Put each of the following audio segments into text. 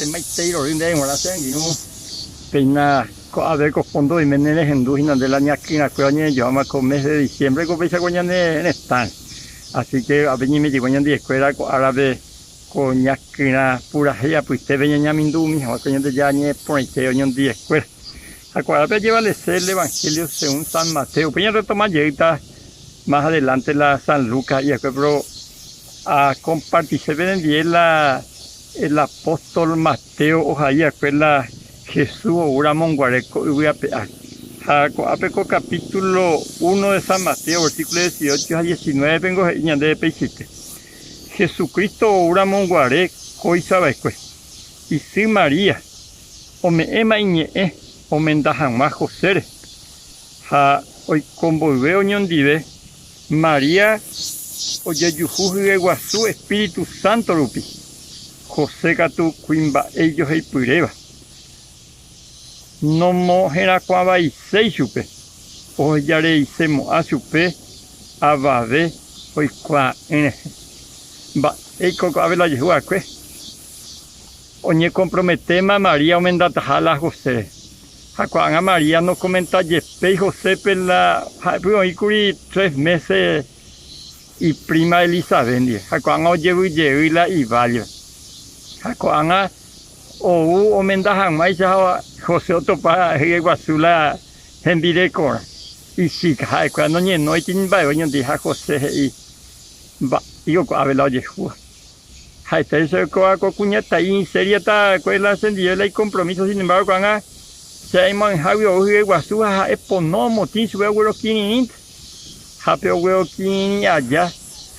Maitei rory ndéve g̃uarã che angirũ. Péina ko'ápe ko fondo oime ne rehendu hína nde la ñakyrãkuéra oñe'ẽjoáma ko mes de diciembre ko péicha ko ñane retãre. Así que ápe ñaimejegua ñandivekuéra ko árape ko ñakyrã purahéi apytépe ñañamindu umi hag̃ua ko Ñandejára ñe'ẽ porãite oñondivekuéra. Ha ko árape ajevalese el Evangelio según San Mateo. Upéi ñarretoma jeýta más adelante la San Lucas he'iakue péro akompartise penendie la El apóstol Mateo ohai va'ekue la Jesús ou ramo guare ko yvy ape ári. Ha ko'ápe ko capítulo uno de San Mateo, versículo dieciocho ha diecinueve pengo he'i ñandéve peichaite, Jesucristo ou ramo guare kóicha va'ekue, isy María ome'ẽma iñe'ẽ omenda hag̃ua José rehe. Ha oiko mboyve oñondive, María ojejuhu hyeguasu espíritu sánto rupi, José katu kuimba'e ijoheipyréva. Nomoherakuãvaiséi chupe, ohejareisemo'ã chupe avave oikuaa'ỹ rehe. Mba'éiko ko'ápe la ojehu va'ekue? Oñekomprometéma María omendataha la José rehe. Ha ko'ág̃a María nokomentajepéi Josépe la ha'épy oĩkuri tres mése ipríma Elisabet ndive. Ha ko'ág̃a ojevy jey la ivállepe. Ha ko'ág̃a ou omenda hag̃uáicha ha José otopa hyeguasu la hembirekorã, ichíka. Ha'ekuéra noñenóiti ni mba'eve oñondive ha José he'i, Mba'éiko ko'ápe la ojehúva. Ha'etéicha oikóva ko kuñataĩ isériata va'ekue la chendive la ikompromíso, sin embargo ko'ág̃a che aimo'ãhágui ou hyeguasu ha ha'e pono omotĩ chupe oguerokirirĩnte. Ha pe oguerokirirĩ aja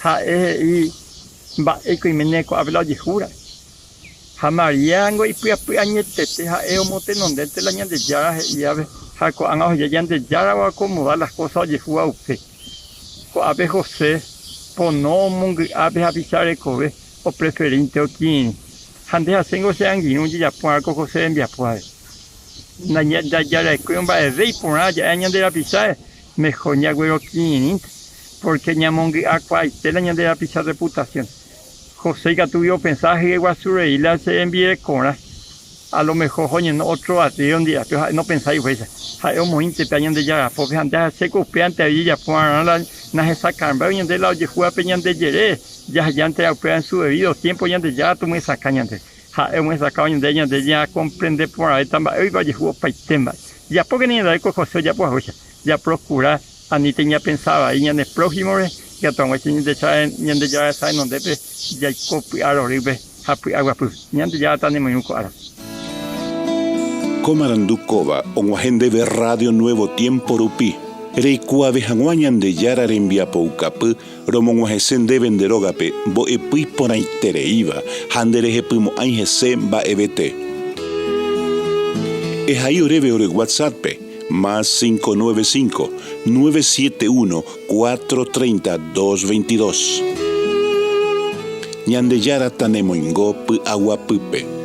ha'e he'i mba'éiko oiméne ko'ápe la ojehu ra'e. Ha María ningo ipyapy añetete ha'e omotenondénte la Ñandejára he'ívape ha ko'ág̃a oheja Ñandejára oakomoda las kósa ojehúva upéi. Ko'ápe José pono omongy'a pe hapicha rekove, opreferínte okirirĩ. Ha nde ha chéngo che angirũ jajapo arã ko José rembiapo ave. Ndajarekói mba'eve iporã ja'e ñande rapicháre, mejor ñaguerokirirĩnte, pórke ñamongy'akuaaite la ñande rapicha reputación. José ikatúgui opensa hyeguasurei la che rembirekorã. A lo mejor oñeno ótro barrio ndive, péro ha'e nopensái upéicha. Ha'e omoĩnte pe Ñandejára pópe ha nde ha chéko upévante avei jajapo va'erã la nahesakãmbái ñande la ojehúva pe ñande jere, jahejánte upéva en su debido tiempo Ñandejára tomyesakã ñande. Ha'e omyesakãvo ñande ñande ñakomprende porãvéta mba'éguipa ojehu opaite mba'e. Jajapóke ñande ko José ojapo haguéicha, japrokura anítei ñapensa vai ñane prójimo-re ikatu hag̃uáicha Ñandejára resa renondépe jaiko py'arorýpe ha py'aguapýpe. Ñandejára tanemoirũ ko árape. Ko marandu kóva og̃uahẽ ndéve Radio Nuevo Tiempo rupi, reikuaave hag̃ua Ñandejára rembiapoukapy romog̃uahẽse ndéve nde rógape mbo'epy iporãitereíva ha nderehepymo'ãi hese mba'evete. Ehai oréve ore WhatsApp-pe, más 595 971 430 222. Ñandejára tanemoingo py'aguapýpe.